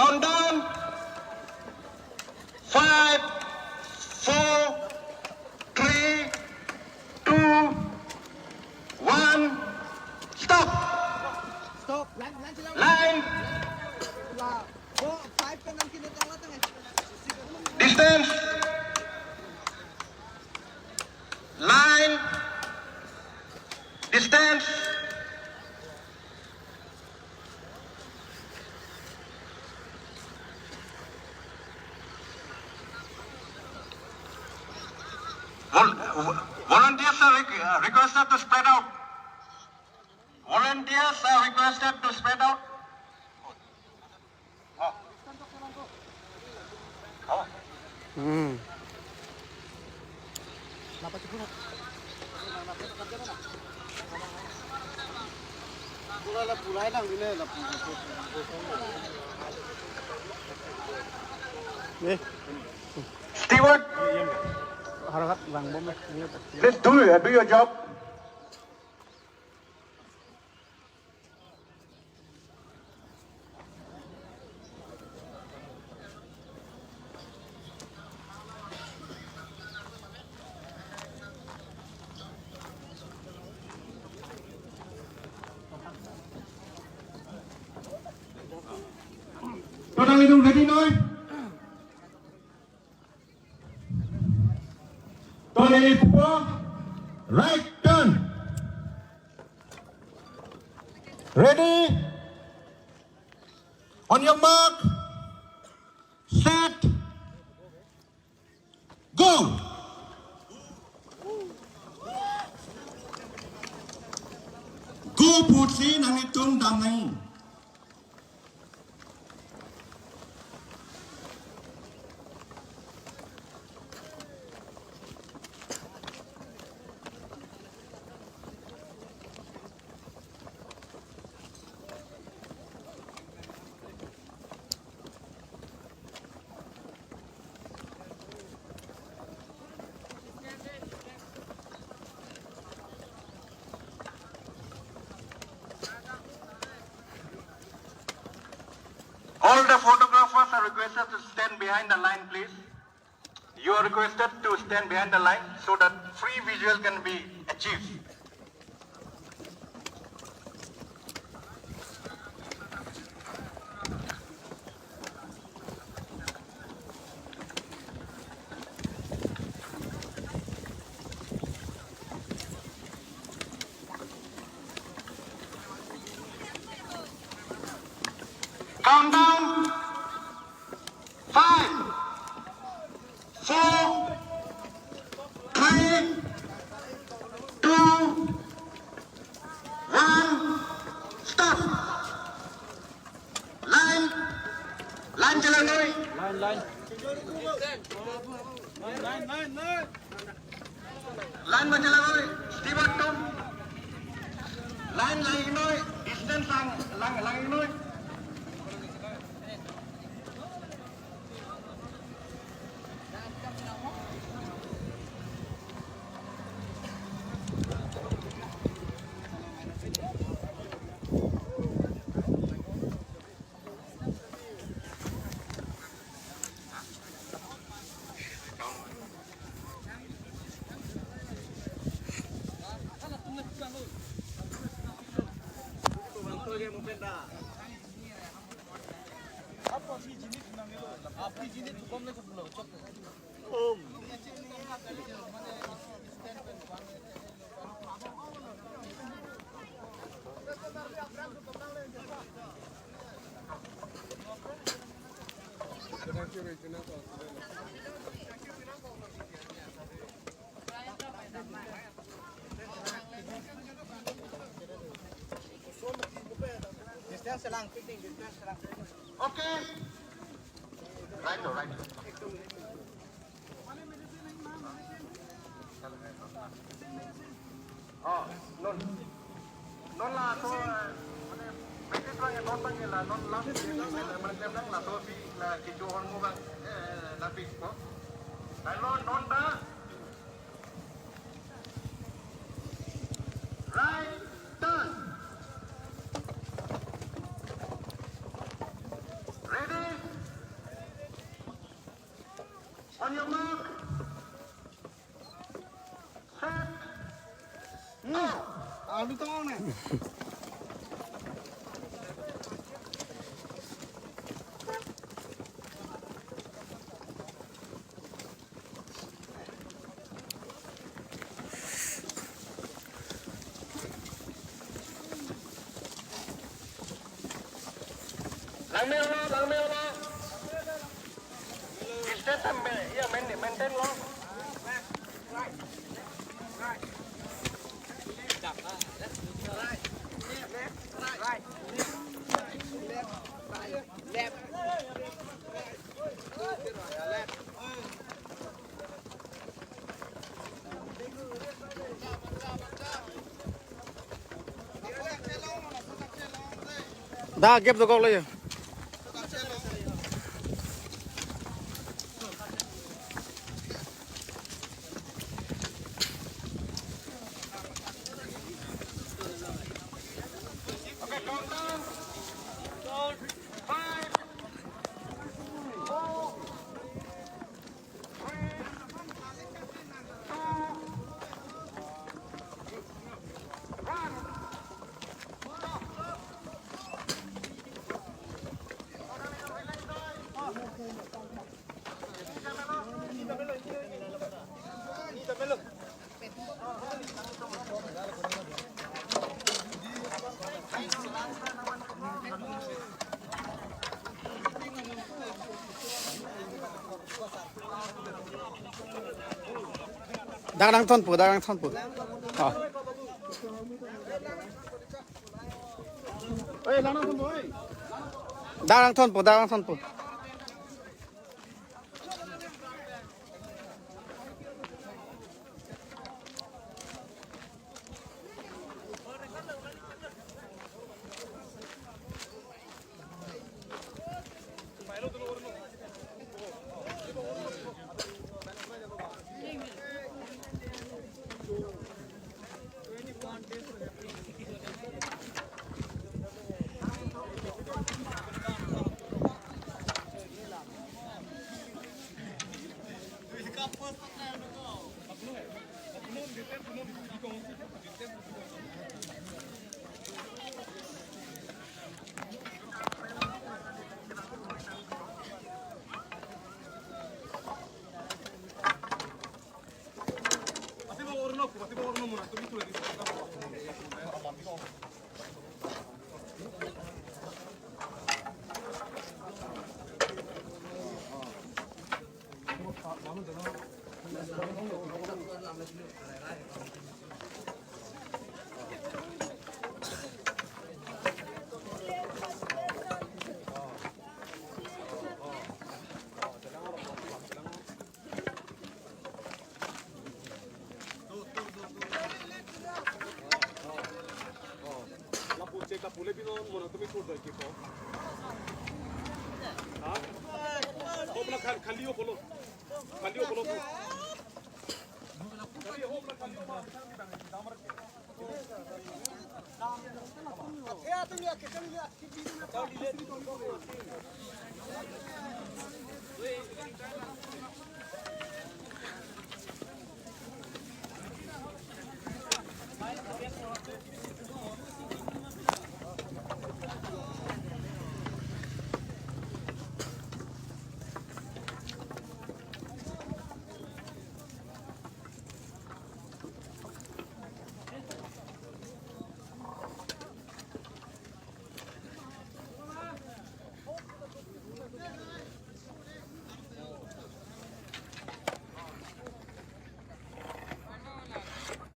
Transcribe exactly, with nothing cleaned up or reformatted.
Countdown. Five, four, three, two, one. Stop. Stop. Line, line, line. Line. Four, five kan nang kini tang latang eh. Distance. Line. Distance. Vol-, volunteers are requ-, uh, requested to spread out. Volunteers are requested to spread out. Oh. Oh. Hmm. Eh. Steward, harap langbom, eh. Please do, do your job. To nanglitum ready noi? To neli pupo, right turn. Ready? On your mark. Set. Go. Go pusi nanglitum dam nang. All the photographers are requested to stand behind the line, please. You are requested to stand behind the line so that free visual can be achieved. Countdown. Five, four, three, two, one, stop. Line, line chelang noi. Line, line. Line, line, line, line. Line ma chelang noi, steward atum. Line lang noi, distance lang, lang, lang noi. Distance lang, keeping distance lang. Okay. Right, right. Oh, non. Non laso, eh, mane, practice abang, non abang la, non last, mane, klem nang laso si, la, kecho ahormu abang, eh, la fix po. Lalu non ta. Right turn. Ready? Alu tong ne. Langme ulo, langme ulo. Distance am-, ya, main-, maintain lo. Dak gap dokok lo ya. Dak nangthonpo, dak nangthonpo. Ah. Dak nangthonpo, dak nangthonpo. Lapu chek, lapu le bino mono tumi tur doi kiko. Ha? Hom la khal-, khali o polo. Khali o polo. Khali hom la khali o ma.